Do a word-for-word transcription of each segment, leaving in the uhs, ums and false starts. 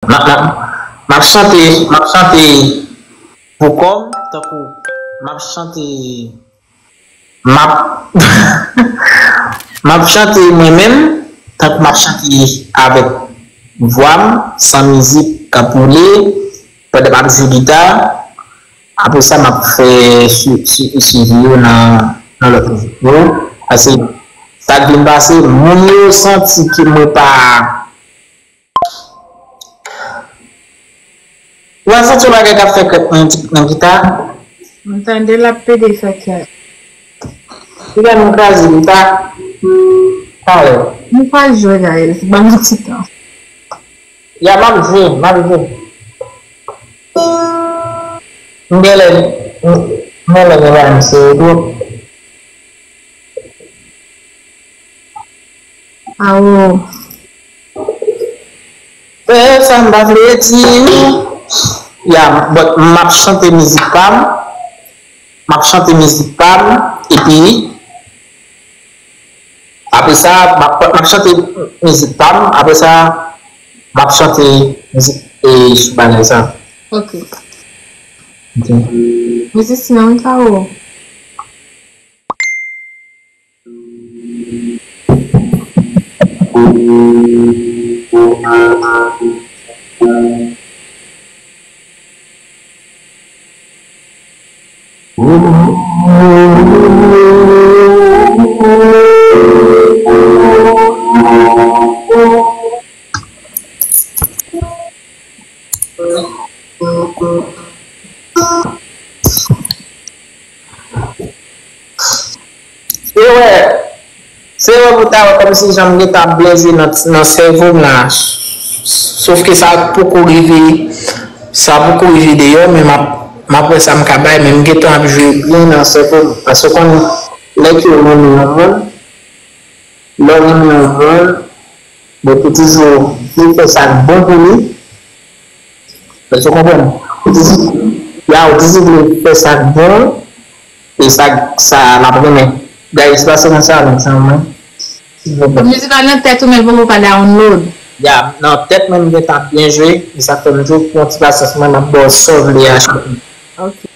M ap, m ap, m ap chante, m ap chante pou kò m, tankou m ap chante, m ap, m ap chante mwen menm, tankou m ap chante avèk vwa m, san mizik k ap woule, pandan m ap jwe gita. Apre sa, m ap fè su-, su-, swivi yo nan, nan lòt mizik yo. Paske sa k vin pase, moun yo santi ke mwen pa. Ou pa santi yon bagay k ap fè krèp nan, nan gita? M tande l ap pede fè krèp. Li gen yon kraze gita. Talè. M pa jwe, guys. Ban m yon ti tan. Ya, m ap jwe, m ap jwe. M genlè, m genlè gen bagay m sere twòp. Awo. Fè sa m pa vle di. Ya, but m ap chante mizik pa m. M ap chante mizik pa m, epi apre sa, m ap, m ap chante mizik pa m, apre sa, m ap chante mizik e sou bagay sa. Ok. Ok. Mizisyen, wi, Caro. Se wè, se wè pou ta wè kòmsi jan m gentan ap byen jwe nan, nan sèvo m la. Sof ke sa poko rive, sa poko rive deyò, men m ap, m ap wè sa m ka bay, men m gentan ap jwe byen nan sèvo m. Paske w konn, lè ke w renmen yon moun, lè w renmen yon moun, men pou toujou vle fè sa k bon pou li. Èske w konprann? Ou toujou, ya, ou toujou vle fè sa k bon, e sa, sa l ap renmen. Guys, pase nan sa, men sa mwen. Silvouplè. Mizik la nan tèt ou, men l poko ka download. Ya, nan tèt mwen, m gentan ap byen jwe, e sa k fè m toujou pran ti pasyans mwen, m ap ba w sa w vle a chak. Ok.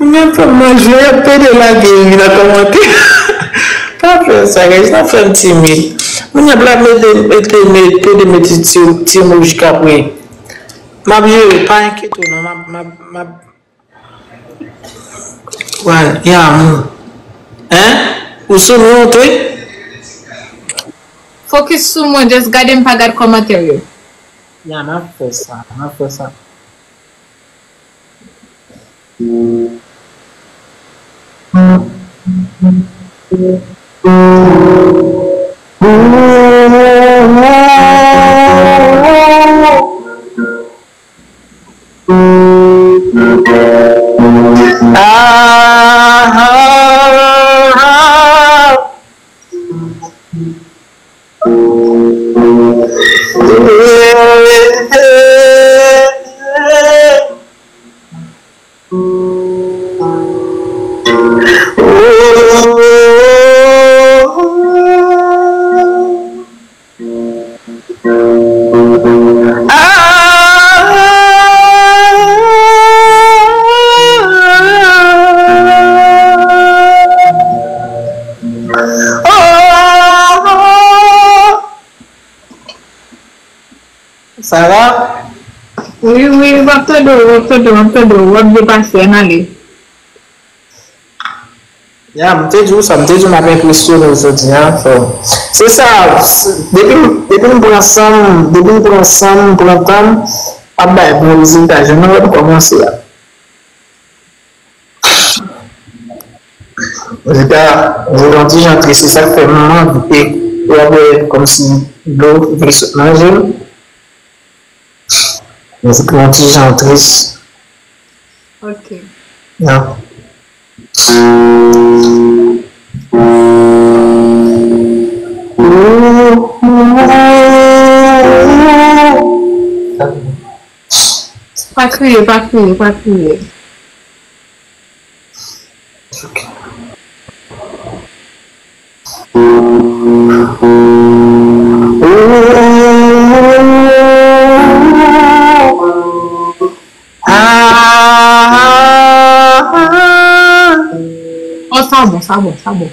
Moun ap fè m manje, y ap pede lage ri nan kòmantè. Pa fè sa, guys, n ap fè m timid. Moun ap la mete, mete, mete, pede mete ti, ti emoji kapre. M ap jere, pa enkyete w non, m ap, m ap, m ap. Wal, ya, moun. Hein? Ou sou mute, wi? Focus sou mwen, just gade m, pa gad kòmantè yo. Ya, m ap fè sa, m ap fè sa. Sa va? Wi, wi, m ap tande w, m ap tande w, m ap tande w, w ap byen pase, ann ale. Ya, m te di w sa, m te di w m ap enpresyone w jodi a, so, se sa, se, depi m, depi m pran san m, depi m pran san m, pran tan m, m ap bay bon rezilta, jan nou wè m kòmanse a. Rezilta, rezilta yon ti jan tris, se sa k fè m anvi, e, w ap wè kòmsi dlo vin sot nan je m. Rezilta yon ti jan tris. Ok. Ya. Pa kriye, pa kriye, pa kriye. Oh, sa bon, sa bon, sa bon.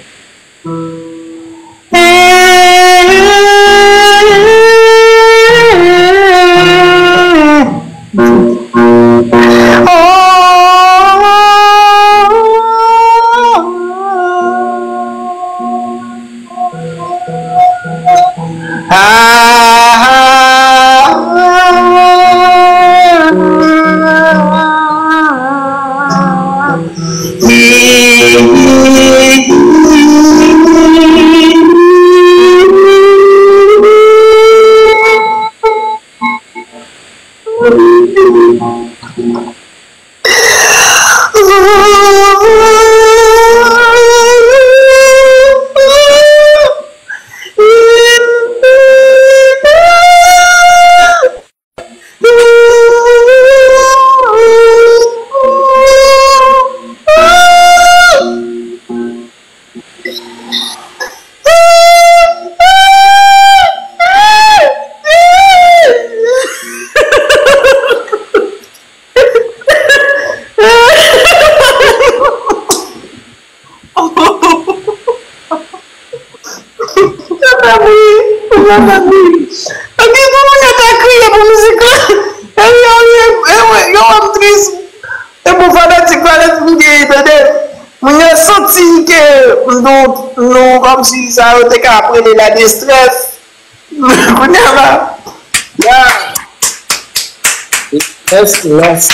Sa fè m ri, sa fè m ri. Anpil moun yo ta kriye pou mizik la. E yo, yo, yo, yo wè m tris. E pou fanatik, fanatik m gen, tande. Moun yo santi ke nou, nou, kòmsi sa yo te ka rele la destrès. Kounye a la. Yeah. Yes, yes.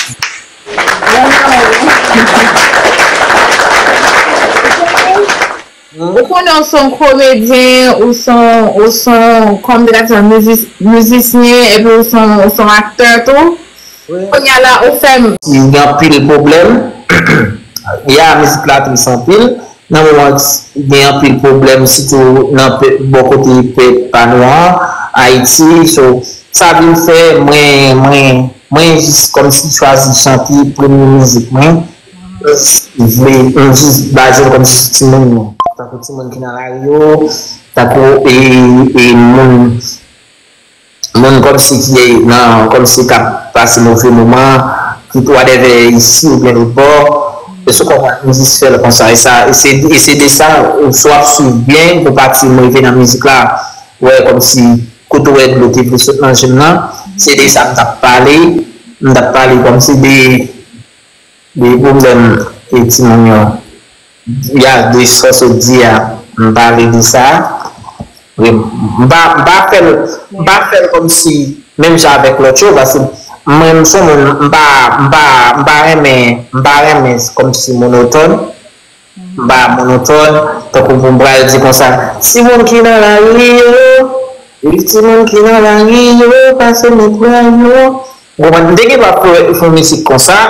Ou konnen ou se yon komedyen, ou se yon, ou se yon, kòm yo ta di, mizis-, mizisyen, epi ou se yon, ou se yon aktè tou. Wi. Kounye a la, ou fè m. Li gen anpil pwoblèm. Ya, mizik la tris anpil. Nan moman, gen anpil pwoblèm, sitou nan pe-, bò kote pèp pa nou an, Ayiti. So, sa vin fè mwen, mwen, mwen jis kòmsi chwazi chante premye mizik mwen. Vle, mwen jis baze l kòmsi sou timoun yo. Tankou timoun ki nan lari yo, tankou, e, e moun moun kòmsi ki nan, kòmsi k ap pase move moman, ki whatever isi oubyen lòt bò, èske w konprann, m jis fè l konsa, e sa, e se, e se de sa, ou si w ap swiv byen, pou pati m rive nan mizik la, ou wè kòmsi kote w wè dlo te vle sot nan je m nan, se de sa m t ap pale, m t ap pale kòmsi de de pwoblèm ke timoun yo, ya, de sa w sot di a, m pale de sa. Wi, m pa, m pa fè l, m pa fè l kòmsi menm jan avèk lòt yo, paske mwen, m se yon moun, m pa, m pa, m pa renmen, m pa renmen kòmsi monotòn. M pa monotòn, tankou pou m pral di konsa, timoun ki nan lari yo, wi, timoun ki nan lari yo, pase met pran yo. Ou konprann? M te gen dwa fè, fè yon mizik konsa,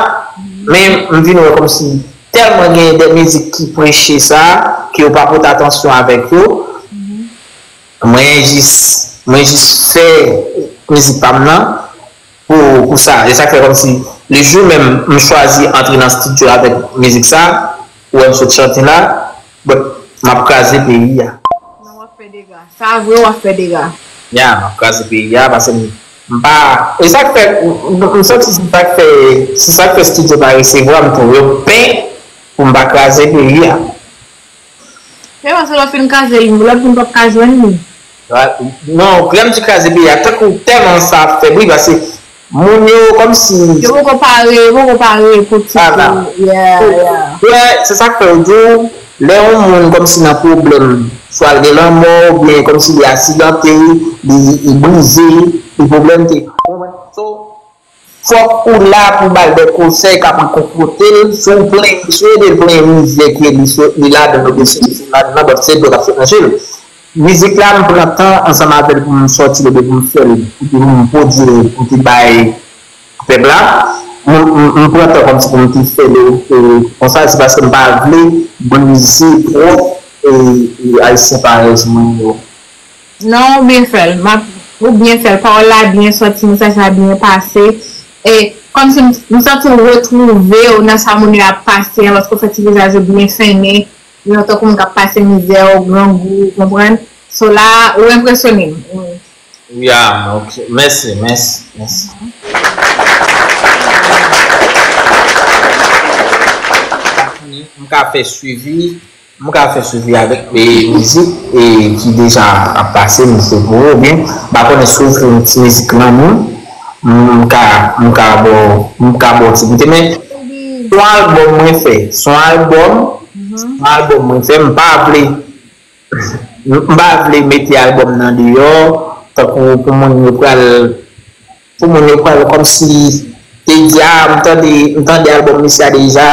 men m vin wè kòmsi tèlman gen de mizik ki preche sa, ke yo pa pote atansyon avèk yo. Mwen jis, mwen jis fè mizik pa m nan pou, pou sa. E sa k fè kòmsi, le jou menm m chwazi antre nan estidyo avèk mizik sa, ou wè m sot chante la, but m ap kraze peyi a. Non, w ap fè dega. Sa vre, w ap fè dega. Ya, m ap kraze peyi a, paske m, m pa, e sa k fè, m, m santi se sa k fè, se sa k fè estidyo pa resevwa m tou. Yo pen pou m pa kraze peyi a. Se paske lè w fin kraze li, lòt moun p ap ka jwenn li. Non, lè m di kraze peyi a, tankou tèlman sa ap fè bri, paske moun yo kòmsi yo poko pare, yo poko pare pou ti, yeah, yeah. Wè, se sa k fè yo di w, lè yon moun kòmsi nan pwoblèm, swa l gen lanmò, oubyen kòmsi li aksidante, li, li brize, li pwoblèm te. So, fòk ou la pou ba l de konsèy k ap rekonfòte l, si w plen, si w ede l plen mizè ke li sot, li ladan l, oubyen si li sot ladan l, but se dlo k ap sot nan je l. Mizik la, m pran tan ansanm avè l pou m sòti l, oubyen pou m fè l, pou m pwodui l, pou te bay pèp la. m, m, m pran tan kòmsi pou m te fè l, e, konsa, se paske m pa vle brize twòp, e, e, Ayisyen parèy mwen yo. Non, ou byen fè l. M ap, ou byen fè l. Pawòl la byen sòti, mesaj la byen pase. E kòmsi m, m santi w retwouve w nan sa moun yo ap pase an, paske w fè ti vizaj ou byen fennen. Yon tankou moun k ap pase mizè, ou grangou, ou konprann? So la, ou enpresyone m. Wi. Ya, ok. Mèsi, mèsi, mèsi. M ka fè swivi, m ka fè swivi avèk e, mizik e, ki deja ap pase, m se pou ou, oubyen m pa konnen si w fè yon ti mizik lanmou, m ka, m ka ba w, m ka ba w ti koute, men se yon albòm mwen fè, se yon albòm, se yon albòm mwen fè, m pa vle, m pa vle mete albòm nan deyò, tankou pou moun yo pral, pou moun yo pral kòmsi te di, a, m tande, m tande albòm misye a deja,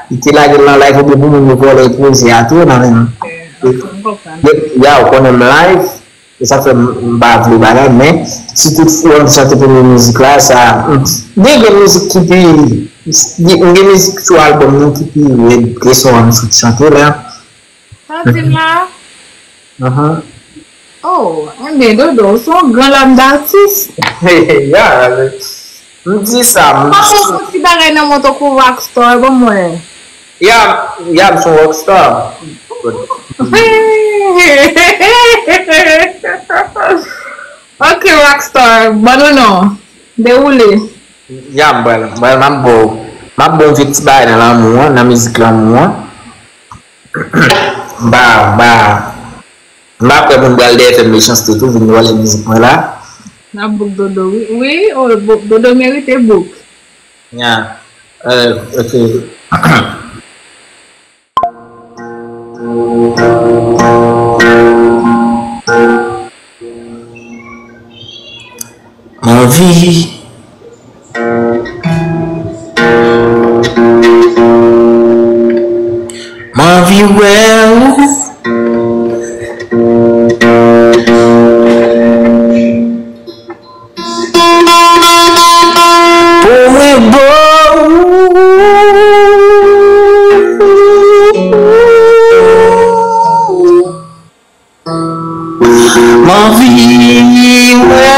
li te lage l nan live, oubyen pou moun yo vòlè pwojè a tou nan men m. Ya, ou konnen m live, e sa fè m, m pa vle bagay, men si tout fwa m chante premye mizik la, sa, m, gen, gen mizik ki pi, m gen mizik sou albòm nan ki pi rèd ke sa m sot chante la. Sa w di m la? Ahan. Oh, enben, Dodo, ou se yon gran lam datis. Ya, m di sa, m di sa. Papa, yon ti bagay nan men w tankou rockstar, ban m wè. Ya, ya, m se yon rockstar. Ok, rockstar, ban nou non. Dewoule. Ya, m pral, m pral, m ap ba w, m ap ba w yon ti bagay nan lanmou an, nan mizik lanmou an. M pa, m pa, m pa kwè moun pral dèyè fè m mechanste tou, vin vòlè mizik mwen la. N ap bouk Dodo, wi. Wi, oh, bo- Dodo merite bouk. Ya, euh, ok. M anvi, m anvi wè w. Pou mwen ba w. M anvi wè